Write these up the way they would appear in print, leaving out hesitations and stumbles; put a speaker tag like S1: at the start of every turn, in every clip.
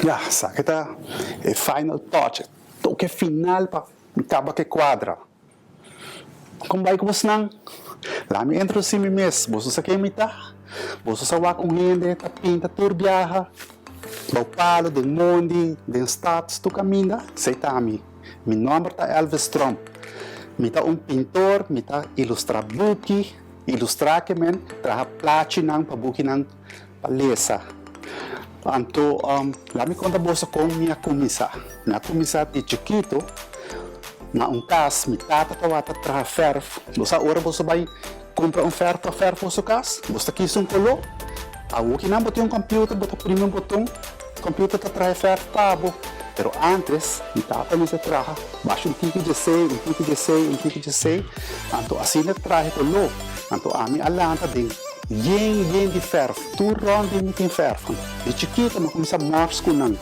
S1: Ya, esaki ta e final touch, e toke final pa mi kaba ku e kuadra. Kon bai ku bosnan? Laat mi introdusi mi mes. Boso sa ken mi ta? Boso sa wak un hende ta pinta tur biaha bou palo, den mondi, den stad, tur kaminda? Esei ta mi. Mi nòmber ta Elvis Tromp. Mi ta un pintor, mi ta ilustrá buki, ilustrá ke men traha plachinan pa bukinan pa lesa. Anto laat mi konta boso kon mi a kuminsá. Mi a kuminsá di chikitu na un kas, mi tata tabata traha fèrf. Bo sa ora boso bai kumpra un fèrf pa fèrf boso kas, boso ta kisa un koló. Awor kinan bo tin un kòmpiuter, bo ta primi un boton, kòmpiuter ta traha e fèrf pa bo. Pero ántes mi tata mester traha basha un tiki djesei, un tiki djesei, un tiki djesei. Anto asina e traha e koló. Anto ami a lanta den. Yen yen di fèrf, tur rònt di mi tin fèrf. Di chikito mi a kuminsá mòrs ku nan.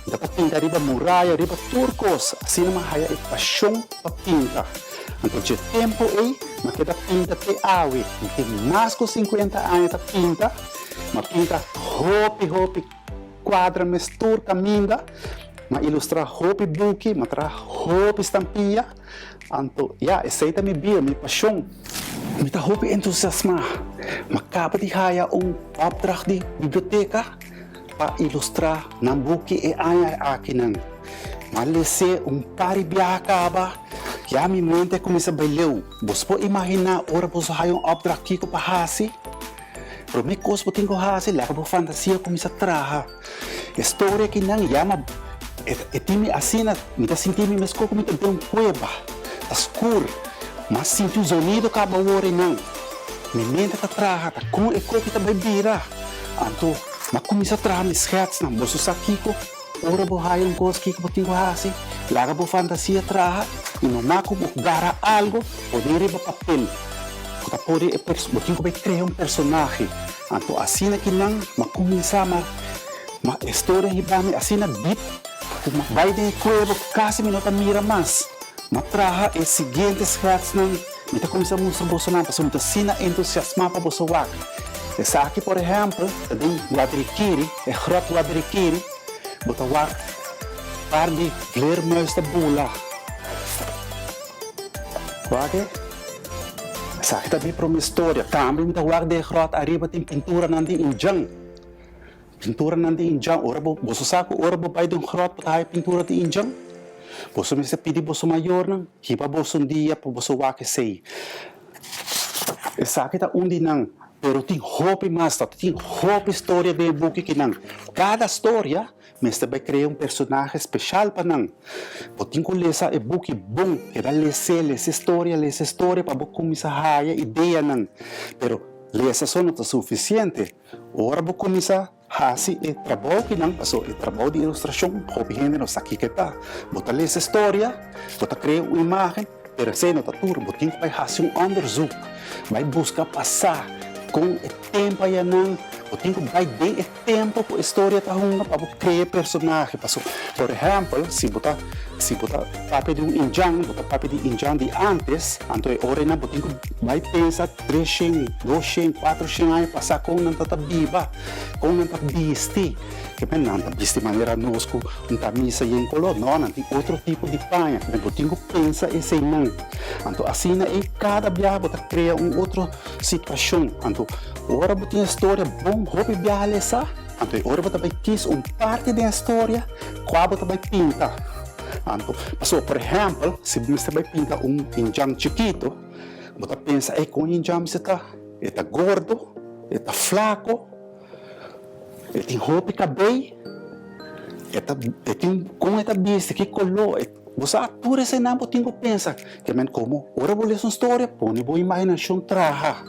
S1: Mi tabata pinta riba muraya, riba tur kos. Asina mi a haya e pashon pa pinta. Anto dje tempu ei mi a keda pinta te awe. Mi tin mas ku sinkuenta aña ta pinta. Mi a pinta hopi hopi kuadra mes tur kaminda. Mi a ilustrá hopi buki, mi a traha hopi stampia. Anto, ya, esei ta mi bida, mi pashon. Mi ta hopi entusiasmá. Mi a kaba di haya un opdracht di biblioteka pa ilustrá nan buki e aña akinan. Mi a les'é un par di biaha kaba, ya mi mente a kuminsá bai leu. Boso por imaginá ora boso haya un opdracht kiko pa hasi? Promé kos bo tin ku hasi, laga bo fantasia kuminsá traha. E storia ki nan yama e tin mi asina, mi ta sinti mi meskos ku mi ta den un kueba, ta skur, m'a sinti un zonido kaba wor einan. Mi mente ta traha, ta kon e koki ta bai bira. Anto m'a kuminsá traha mi schetsnan. Boso sa kiko? Ora bo haya un kos kiko bo tin ku hasi? Laga bo fantasia traha i nomá ku bo gara algu pone riba papel ku ta pone e bo tin ku bai krea un personahe. Anto asina ki nan m'a kuminsá ma ma e storia hiba mi asina dip ku m'a bai den e kueba ku kasi mi no ta mira mas. M'a traha e siguiente schetsnan, mi ta kuminsá mustra boso nan pasobra mi ta asina entusiasmá pa boso wak. Esaki por ehèmpel ta den Guadirikiri, e grot Guadirikiri, bo ta wak par di vleermuis ta bula. Wak e. Esaki ta mi prome storia. Tambe mi ta wak den e grot ariba tin pinturanan di indjan. Pinturanan di indjan. Ora bo, boso sa ku ora bo bai den grot bo ta haya pintura di indjan? Boso mester pidi boso mayornan hiba boso un dia pa boso wak esei. Esaki ta un di nan, pero tin hopi mas. Ta tin hopi storia den e buki kinan. Kada storia Mester bai krea un personahe speshal pa nan. Bo tin ku lesa e buki bon, keda les'é, lesa e storia, lesa e storia pa bo kuminsá haya ideanan. Pero lesa so no ta sufisiente. Ora bo kuminsá hasi e trabou kinan, pasobra e trabou di ilustrashon hopi hende no sa kiko e ta. Bo ta lesa e storia, bo ta krea un imágen, pero esei no ta tur. Bo tin ku bai hasi un ònderzoek, bai buska pa sa kon e tempu ayanan, bo tin ku bai den e. Tempu ku e storia ta hunga pa bo krea e personahe. Paso, por ehèmpel, si bo ta si bo ta papia di un indjan, bo ta papia di indjan di ántes, anto e ora einan bo tin ku bai pensa treshen, doshen, kuatroshen aña pasá kon nan ta ta biba, kon nan ta bisti. Ke men nan ta bisti manera nos ku un kamisa yen koló? No, nan tin otro tipo di paña. Ke men bo tin ku pensa eseinan. Anto asina ei kada biaha bo ta krea un otro situashon. Anto ora bo tin e storia bon hopi biaha lesa, anto e ora bo ta bai kis un parti den e storia kua bo ta bai pinta. Anto, pasobra por ehèmpel, si bo mester bai pinta un indjan chikito, bo ta pensa, ey, kon indjan mester ta? E ta gordo? E ta flako? E tin hopi kabei? E ta, e tin, kon e ta bisti? Ki koló? Bo sa tur eseinan bo tin ku pensa. Ke men komo ora bo lesa un storia pone bo imaginashon traha.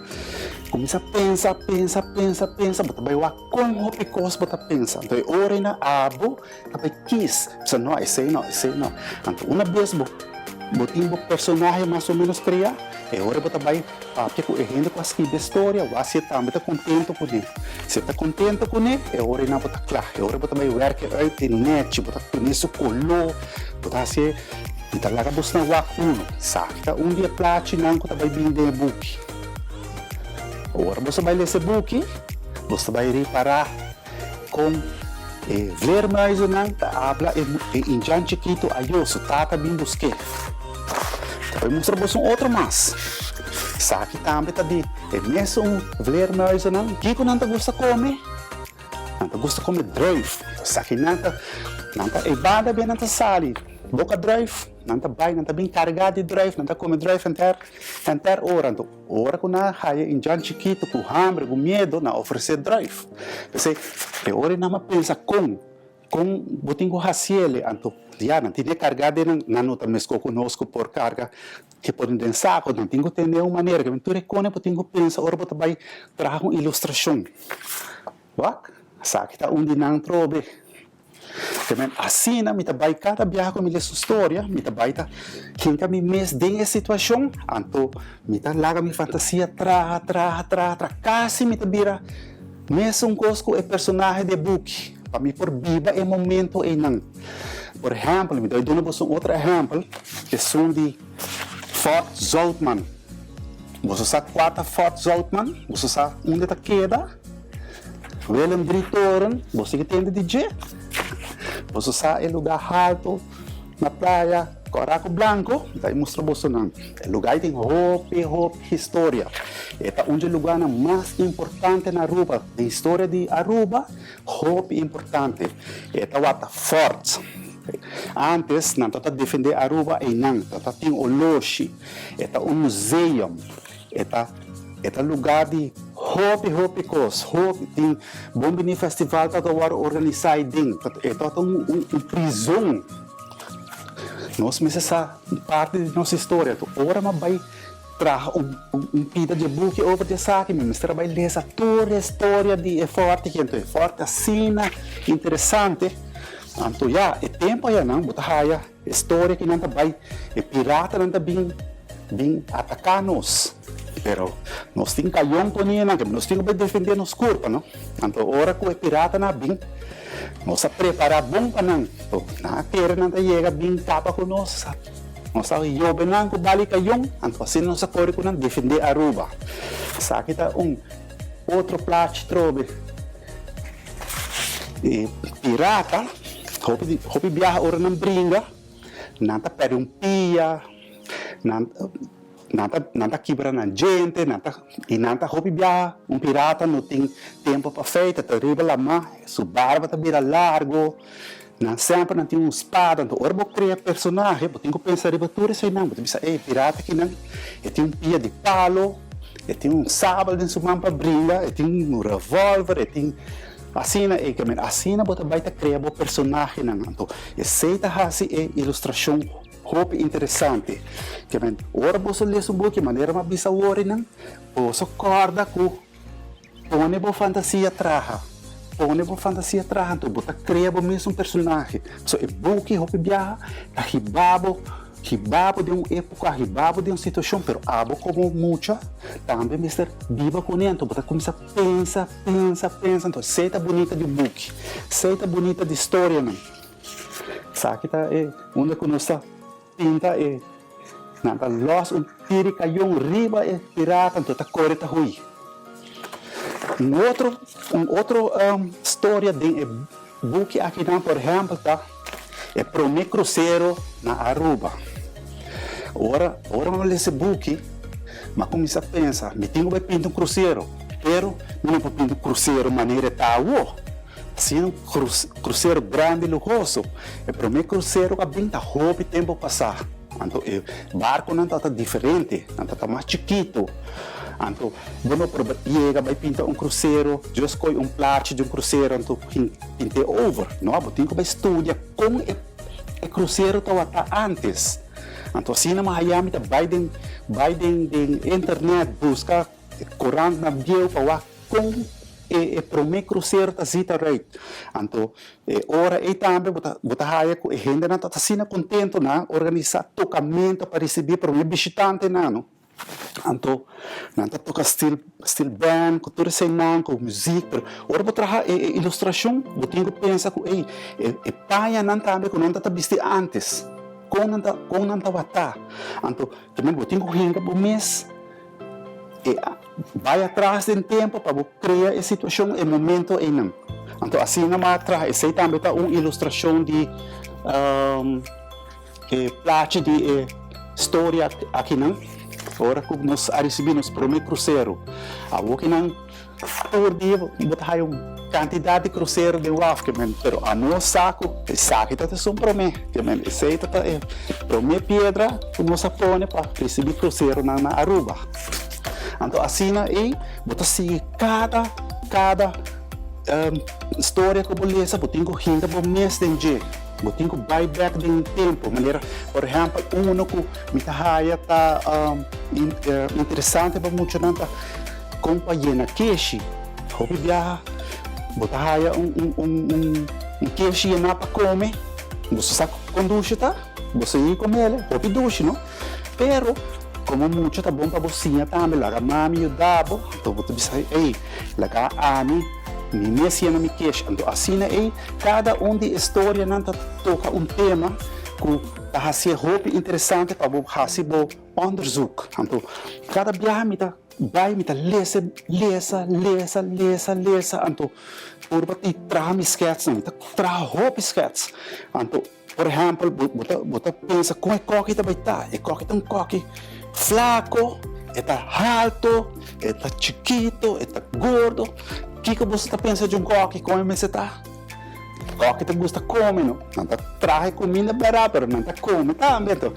S1: Kuminsá pensa, pensa, pensa, pensa, bo ta bai wak kon hopi kos bo ta pensa. Anto e ora einan abo ta bai kis, bisa no esei no, esei no. Anto una bes bo bo tin bo personahe mas o menos krea, e ora bo ta bai papia ku e hende ku a skibi e storia, wak si e tambe ta kontento kuné. Si e ta kontento kuné, e ora einan bo ta kla. E ora bo ta bai wèrk e uit e nèchi, bo ta pone su koló, bo ta hasié, mi ta laga bosnan wak unu. Esaki ta un di e plachinan ku ta bai bini den e buki. Ora boso bai lesa e buki, boso ta bai ripará kon. E vleermuizennan ta habla e e indjan chikitu ayo, su tata bin busk'é. Ta bai mustra boso un otro mas. Esaki tambe ta di e mesun vleermuizennan. Kiko nan ta gusta kome? Nan ta gusta kome druif. Esaki nan ta nan ta e banda bia nan ta sali boka druif, nan ta bai nan ta bin kargá di druif, nan ta kome druif henter henter ora. Anto ora ku nan a haya indjan chikitu ku hamber, ku miedu, nan a ofresé druif. P'esei e ora nan a pensa kon kon bo tin ku hasiel anto ya nan tin e kargá den nan, nan no ta meskos ku nos ku por karga ke pone den sako, nan tin ku tene un manera ke tur e kone bo tin ku pensa ora bo ta bai traha un ilustrashon. Wak, esaki ta un di nan trobe. Te men asina mi ta bai kada biaha ku mi lesa un storia, mi ta bai ta hinka mi mes den e situashon, anto mi ta laga mi fantasia traha, traha, traha, traha, kasi mi ta bira mesun kos ku e personahe di e buki, pa mi por biba e momento einan. Por ehèmpel, mi ta bai duna boso un otro ehèmpel, esun di Fort Zoutman. Boso sa kua ta Fort Zoutman? Boso sa unda e ta keda? Willem Drietoren, bo sigui tende di dje? Boso sa e lugá haltu na playa Kòraku Blanku? Mi ta mustra boso nan. E lugá ei tin hopi, hopi historia. E ta un dje lugánan mas importante na Aruba. Den historia di Aruba, hopi importante. E tawata fòrt. Ántes nan tabata defendé Aruba einan. Tabata tin oloshi. E ta un museum. E ta e ta lugá di hopi hopi kos, hopi tin Bon Bini Festival ta ta wòrdu organisá ei den, e ta un un prizon. Nos mester sa parti di nos historia, tur ora mi a bai traha un un pida di e buki over di esaki mi mester a bai lesa tur e storia di e fòrti aki, anto e fòrti asina interesante, anto ya e tempu ayanan bo ta haya. E storia ki nan ta bai, e piratanan ta bin bin ataká nos, pero nos tin kayon pone nan, nos tin ku bai defendé nos kurpa, no? Anto ora ku e piratanan a bin, nos a prepará bon pa nan, anto nan a kere nan ta yega bin kaba ku nos, nos a yobe nan ku bali kayon, anto asina nos a kore ku nan defendé Aruba. Esaki ta un otro plachi trobe. E pirata hopi hopi biaha ora nan bringa nan ta perde un pia, nan nan ta nan ta kibra nan djente, nan ta i nan ta hopi biaha un pirata no tin tempo pa feita ta riba lama su barba ta bira largo, nan semper nan tin un spada, anto ora bo krea personahe bo tin ku pensa riba tur eseinan, bo ta bisa ey pirata kinan e tin un pia di palo, e tin un sabel den su man pa bringa, e tin un revolver, e tin asina e ke men asina bo ta bai ta krea bo personahenan, anto esei ta hasi e ilustrashon hopi interesante, ke men ora boso lesa un buki manera mi a bisa aworinan boso kòrda ku. Pone bo fantasia traha. Pone bo fantasia traha, anto bo ta krea bo mes un personahe. So e buki hopi biaha ta hiba bo, hiba bo den un epoka, hiba bo den un situashon, pero abo komo mucha tambe mester biba kuné, anto bo ta kuminsá pensa, pensa, pensa, anto esei ta bunita di un buki, esei ta bunita di storianan. Esaki ta e unda ku nos ta. Pinta e nan ta los un tiri kayon riba e pirata anto ta kore ta hui. Un otro un otro storia den e buki akinan por ehempel ta e prome krusero na Aruba. Ora ora mi a lesa e buki mi a kuminsá pensa mi tin ku bai pinta un krusero pero mi no por pinta un krusero manera e ta awo. Asina un krusero grandi luhoso. E promé krusero ku a bin ta hopi tempu pasá. Anto e barkunan tabata diferente, nan tabata mas chikitu. Anto bo no por yega bai pinta un krusero, djis kohe un plachi di un krusero anto pint'é over. No, bo tin ku bai studia kon e krusero tabata ántes. Anto asina mi a haña mi ta bai den bai den den internet buska E korantnan bieu pa wak kon e promé krusero ta zita rùit. Anto e ora ei tambe bo ta bo ta haya ku e hendenan ta asina kontentu nan a organisá tokamentu pa risibí e promé bishitantenan no. Anto nan ta toka stil stil band ku tur eseinan ku muzik pero ora bo traha e e ilustrashon bo tin ku pensa ku ei e pañanan tambe ku nan ta ta bisti ántes kon nan ta kon nan tabata. Anto tambe bo tin ku hinka bo mes. E bai atras den tempo pa bo krea e situashon, e momento einan. Anto asina m'a traha esei tambe ta un ilustrashon di e plachi di e storia akinan ora ku nos a risibí nos promé krusero. Awokinan tur dia bo ta haya un kantidat di krusero den waf ke men, pero anos sa ku esaki ta esun promé ke men esei ta e promé piedra ku nos a pone pa risibí kruseronan na Aruba. Anto asina ei bo ta sigui kada kada storia ku bo lesa bo tin ku hinka bo mes den dje. Bo tin ku bai bek den tempu. Manera por ehèmpel uno ku mi ta haya ta interesante pa muchanan ta kon pa yena keshi. Hopi biaha bo ta haya un keshi yená pa kome. Bo sa kon dushi ta? Bo sa yei komel? Hopi dushi no? Pero komo mucha ta bon pa bo siña tambe laga mami yuda bo, anto bo ta bisa ey laga ami mi mes yena mi kesh. Anto asina ey kada un di e storianan ta toka un tema ku ta hasié hopi interesante pa bo hasi bo onderzoek. Anto kada biaha mi ta bai mi ta lesa, lesa, lesa, lesa, lesa anto purba di traha mi skètsnan. Mi ta traha hopi skèts. Anto. Por ehèmpel, bo ta bo ta pensa kon e kòki ta bai ta. E kòki ta un kòki flako, e ta halto, e ta chikito, e ta gordo. Kiko boso ta pensa di un kòki kon e mester ta? Kòki ta gusta kome no. Nan ta traha e kuminda bèrdat, pero nan ta kome tambe. Anto,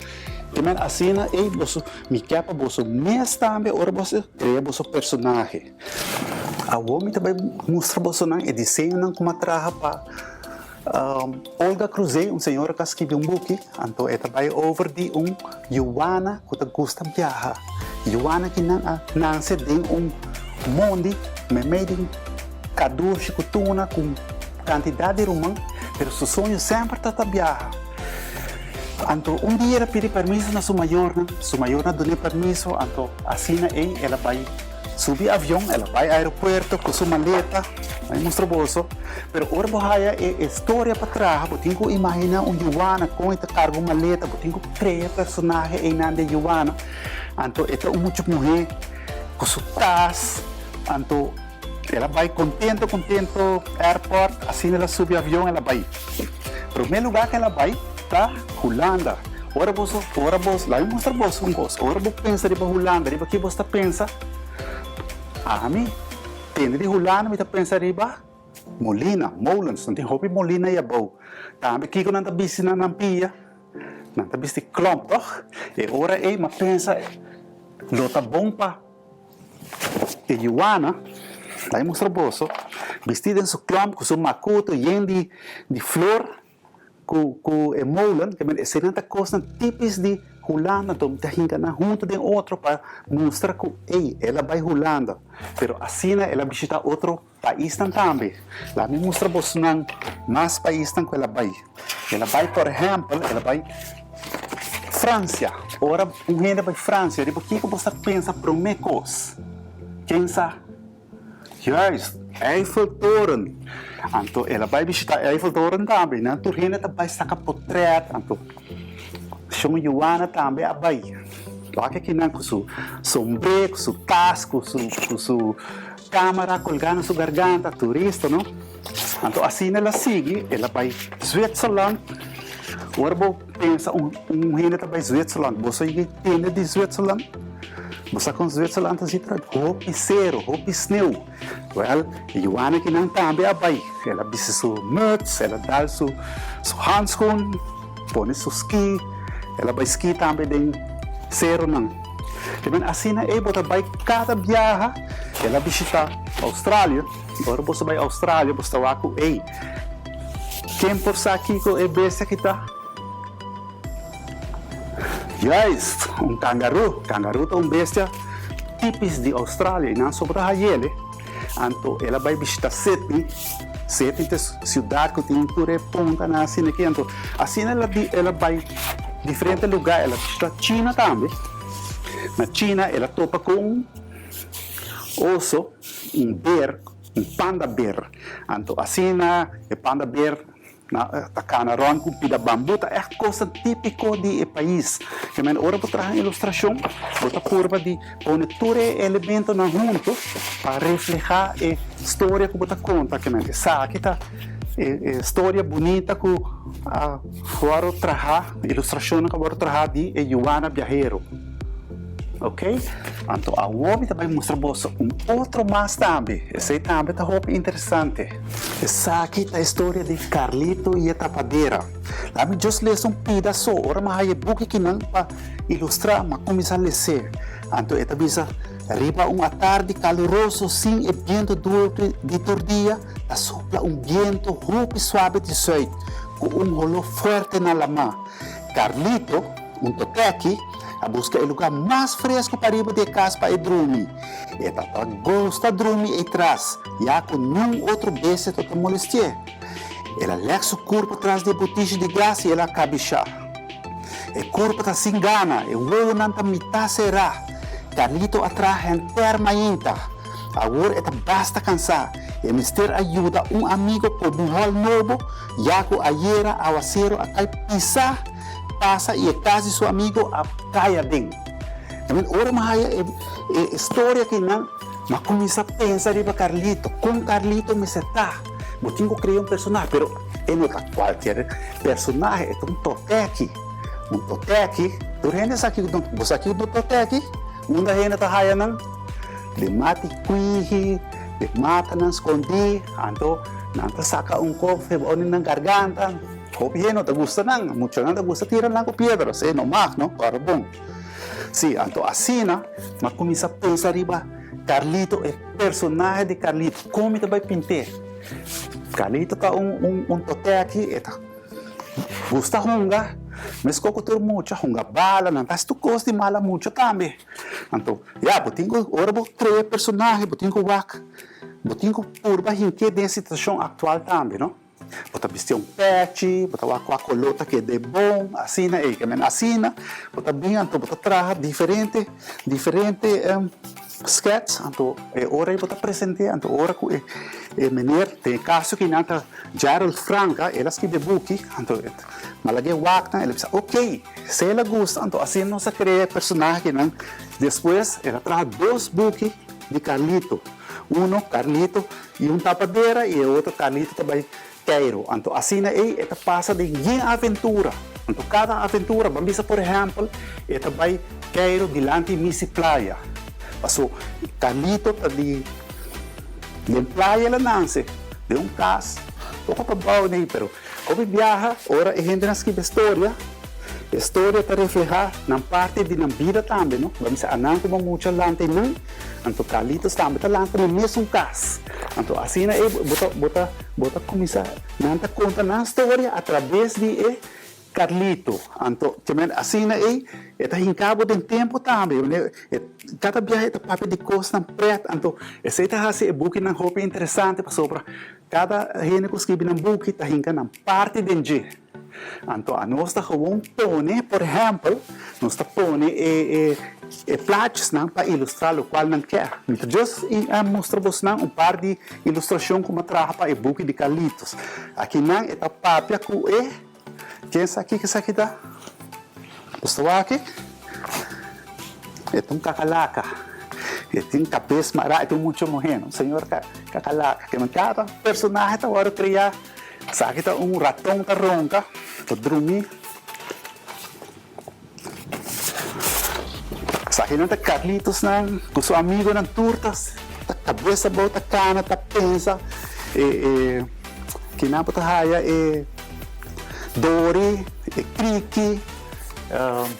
S1: te men asina ei boso mi ke pa boso mes tambe ora boso krea boso personahe. Awor mi ta bai mustra bosonan e diseñonan ku mi a traha pa. Olga Cruzé, un señora ku a skibi un buki, anto e ta bai over di un yuana ku ta gusta biaha. Yuana kinan a nase den un mondi meimei di kadushi ku tuna ku kantidat di ruman, pero su soño semper ta ta biaha. Anto un dia el a pidi permiso na su mayornan, su mayornan a dun'é permiso, anto asina ei el a bai. Subi avion, el a bai aeropuerto ku su maleta, mi mustra boso. Pero ora bo haya e historia pa traha, bo tin ku imaginá un yuana kon e ta karga un maleta, bo tin ku krea e personahe einan di e yuana. Anto e ta un mucha muhé ku su tas, anto el a bai kontento kontento airport, asina el a subi avion el a bai. Promé lugá ku el a bai ta Hulanda. Ora boso, ora bos, laga mi mustra boso un kos. Ora bo pensa riba Hulanda, riba ki bos ta pensa? Ami, tende di Hulanda mi ta pensa riba molina, molens. Nan tin hopi molina ei abou. Tambe kiko nan ta bisti na nan pia? Nan ta bisti klomp, tòg? E ora ei mi a pensa lo ta bon pa e yuana, laga mi mustra boso, bisti den su klomp ku su makutu yen di di flor. Ku ku e molen, ke men eseinan ta kosnan tipis di Hulanda, anto mi ta hinka nan huntu den otro pa mustra ku ey, el a bai Hulanda. Pero asina el a bishita otro paisnan tambe. Laat mi mustra bosonan mas paisnan ku el a bai. El a bai por ehèmpel, el a bai Fransia. Ora un hende bai Fransia, riba kiko bo sa pensa promé kos? Ken sa? Juist, Eiffeltoren. Anto el a bai bishita Eiffeltoren tambe. Nan tur hende ta bai saka potret. Anto Shon Juana tambe a bai. Wak aki nan ku su sombré, ku su tas, ku su ku su kamera kolgá na su garganta, turista no. Anto asina el a sigui, el a bai Zwitserland. Ora bo pensa un un hende ta bai Zwitserland, bo sa yega tende di Zwitserland? Bo sa kon Zwitserland ta zit eruit? Hopi sero, hopi sneu. Wèl, e yuana kinan tambe a bai. El a bisti su muts, el a dal su su hanskun, pone su ski, el a bai ski tambe den seronan. Te men asina ei bo ta bai kada biaha. El a bishita Australia. Ora bo sa bai Australia bo sta wak ku ei, ken por sa kiko e bestia aki ta? Juist, un kangaroo. Kangaroo ta un bestia tipis di Australia y nan sobra hayele. Anto el a bai bishita Sydney. Sydney ta e ciudad cu tin tur e puntanan asina aki. Anto asina el a el a bai diferente lugar. El a bishita China tambe. Na China el a topa cu un oso, un beer, un panda beer. Anto asina e panda beer. Nan ta kana rònt ku pida bambu, ta ègt kosnan típiko di e pais. Ke men ora bo traha un ilustrashon, bo ta purba di pone tur e elementonan huntu pa reflehá e storia ku bo ta konta. Ke men esaki ta e storia bunita ku a wòrdu trahá, ilustrashonnan ku a wòrdu trahá di e yuana biahero. Ok, anto awor mi ta bai mustra boso un otro mas tambe. Esei tambe ta hopi interesante. Esaki ta e storia di Carlito y e tapadera. Laat mi just lesa un pida so. Ora mi haya e buki kinan pa ilustra, mi a cuminsa les'é. Anto e ta bisa, Riba un atardi caluroso sin e biento duro di tur dia, ta sopla un biento hopi suabe di zuid cu un holó fuerte na lamá. Carlito, un toteki, a busca e lugar mas fresco pariba di e cas pa e drumi. E tabata gusta drumi ei tras, ya cu niun otro bestia tabata molesti'é. El a lek su curpa tras di e butishi di glas i el a cabishá. E curpa ta sin gana, e wowonan ta mitá será. Carlito a traha henter mainta. Awor e ta basta cansá. E mester a yuda un amigo koba un hòl nobo, ya cu ayera awacero a cay pisá pasa i e cas di su amigo a cay aden. Amen, ora mi haya e e storia akinan, mi a cuminsa pensa riba Carlito, con Carlito mester ta. Bo tin cu crea un personahe, pero e no ta cualkier personahe, e ta un toteki. Un toteki, tur hende sa kico, bo sa kico ta un toteki? Unda hende ta haya nan? Den mati kwihi, den matanan skondí, anto nan ta saka un kof riba ora nan garganta. Hopi hende no ta gusta nan, muchanan ta gusta tira nan ku piedra, esei no mag no, ora bon. Sí, anto asina mi a kuminsá pensa riba Carlito, e personahe di Carlito, kon mi ta bai pint'é? Carlito ta un un totèki, e ta gusta hunga, meskos ku tur mucha, hunga bala, nan ta hasi tur kos di mala mucha tambe. Anto, ya, bo tin ku, ora bo krea e personahe, bo tin ku wak, bo tin ku purba hink'é den e situashon aktual tambe, no? Bo ta bisti un pèchi, bo ta wak kua koló ta keda bon, asina ei. Ke men asina bo ta bin, anto bo ta traha diferente, diferente skèts, anto e ora ei bo ta present'é, anto ora ku e e meneer, den e kaso ki nan ta Gerald Franca, el a skibi e buki, anto malag'é wak nan, el a bisa, okey. Si el a gusta, anto asina nos a krea e personahenan. Despues el a traha dos buki di Carlito. Uno Carlito i un tapadera i e otro Carlito ta bai Cairo. Anto asina ei e ta pasa den yen aventura. Anto kada aventura, ban bisa por ehèmpel, e ta bai Cairo dilanti Misi Playa. Paso Carlito ta di den playa el a nanse, den un kas poko pabou nei, pero Hopi biaha ora e hendenan skibi e storia, e storia ta reflehá nan parti di nan bida tambe, no? Bo a bisa anan ku bo mucha lanta ei nan, anto Carlitos tambe ta lanta na e mesun kas. Anto asina ei bo ta bo ta bo ta kuminsá, nan ta konta nan storia atrabes di e Carlito. Anto te men asina ei e ta hinká bo den tempu tambe. E kada biaha e ta papia di kosnan prèt, anto esei ta hasi e bukinan hopi interesante pasobra Kada hende ku skibi nan buki ta hinka nan parti den dje. Anto anos ta gewoon pone, por ehèmpel, nos ta pone e e e plaatjesnan pa ilustrá lokual nan ke. Mi ta just mustra bosnan un par di ilustrashon ku mi a traha pa e buki di Carlitos. Akinan e ta papia ku e, ken sa kiko esaki ta? Bos ta wak aki? E ta un kakalaka. E tin kabes mará, e ta un mucha muhé, un señor kakalaka. Ke men kada personahe ta wòrdu kreá. Esaki ta un raton ta ronka, ta drumí. Esakinan ta Carlitosnan ku su amigonan tur ta kabes abou ta kana ta pensa e e kinan bo ta haya e Dori, e Kriki,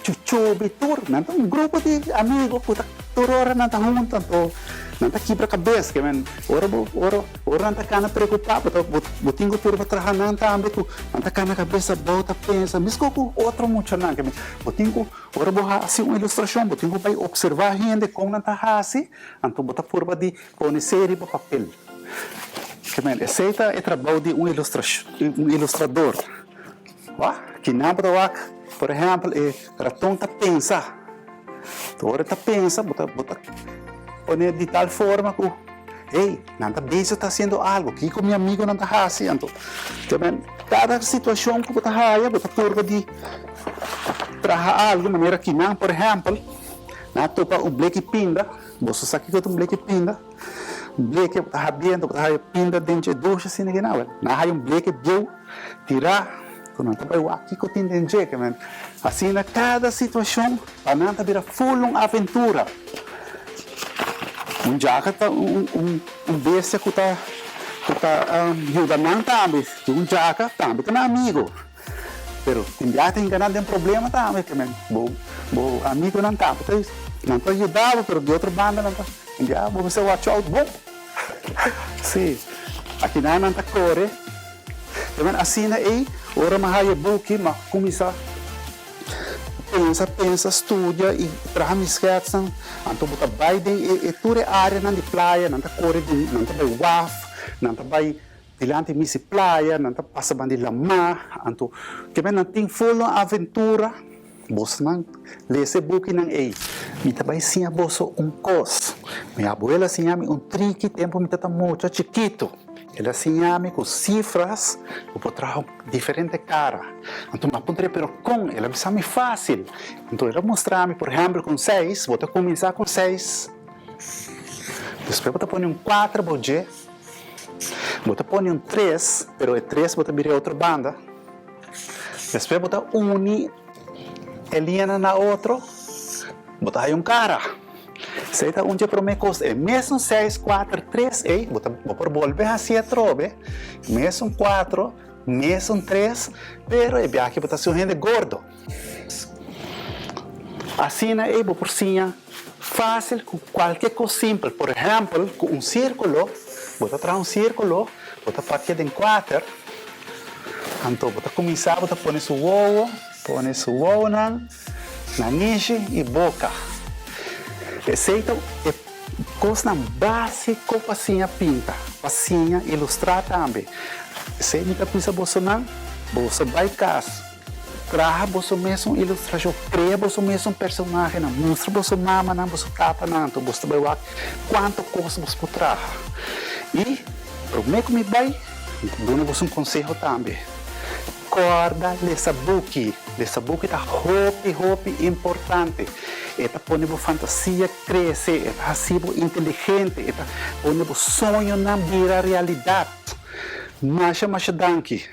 S1: Chuchubi tur nan ta un grupo di amigo ku ta tur ora nan ta huntu anto nan ta kibra kabes ke men ora bo ora ora nan ta kana preokupa bo ta bo tin ku purba traha nan tambe ku nan ta kana kabes abou ta pensa miskos ku otro muchanan ke men bo tin ku ora bo hasi un ilustrashon bo tin ku bai opservá hende kon nan ta hasi anto bo ta purba di pone esei riba papel ke men esei ta e trabou di un un ilustrador. Wak, kinan bo ta wak? Por ehèmpel, e raton ta pensa. Ora e ta pensa, bo ta bo ta pone di tal forma ku Hey, nan ta bezig ta hasiendo algo, kiko mi amigonan ta hasi? Anto, kada situashon ku bo ta haya, bo ta purba di traha algo, manera kinan, por ehèmpel, nan a topa un bleki pinda, boso sa kiko ta un bleki pinda? Un bleki bo ta habiendo, bo ta haya pinda den dje dushi asina kinan, wèl, nan a haya un bleki bieu tirá, ku nan ta bai wak kiko tin den dje, asina kada situashon pa nan ta bira ful un aventura. Un djaka ta un bestia ku ta ku ta yuda nan tambe. Tin un djaka tambe ta nan amigo. Pero tin biaha ta hinka nan den problema tambe. Ke men bo bo amigonan tambe ta nan ta yuda bo pero di otro banda nan ta tin biaha bo mester watch out bon. Si, akinan nan ta kore. Ke men asina ei ora mi a haya buki mi a kuminsá. Pensa, pensa, studia y traha mi schetsnan. Anto bo ta bay den e tur e areanan di playa, nan ta core den, nan ta bay waf, nan ta bay dilanti misi playa, nan ta pasa banda di lamá. Anto kimen nan tin ful un aventura. Bosnan lesa e bukinan ey. Mi ta bay siña boso un cos. Mi abuela a siña mi un triki tempo mi ta mucha chikito. El a siña mi cu cifras bo por traha diferente cara. Anto mi a puntra pero con? El a bisa mi facil. Anto el a mustra mi por ehempel con seis, bo ta cuminsa con seis, despues bo ta pone un cuatro bou dje, bo ta pone un tres, pero e tres bo ta bira e otro banda, despues bo ta uni e liñanan na otro, bo ta haya un cara. Esei ta un dje promé kos. E mesun seis, kuater, tres ei, bo ta bo por bolbe hasi atrobe, mesun kuatro, mesun tres, pero e biaha aki bo ta hasi un hende gordo. Asina ei bo por siña fásil ku kualke kos simpel. Por ehèmpel, ku un sírkulo, bo ta traha un sírkulo, bo ta partié den kuater, anto bo ta kuminsá bo ta pone su wowo, pone su wowonan. Nanishi i boka. Esei ta e kosnan básiko pa siña pinta, pa siña ilustrá tambe. Esei mi ta bisa bosonan, boso bai kas, traha boso mesun ilustrashon, krea boso mesun personahenan, mustra boso mamanan, boso tatanan, anto boso ta bai wak kuantu kos boso por traha. I promé ku mi bai, mi ta duna boso un konseho tambe. Kòrda lesa buki. Lesa buki ta hopi, hopi importante. E ta pone bo fantasia krese, e ta hasi bo inteligente, e ta pone bo soñonan bira realidat. Masha, masha danki.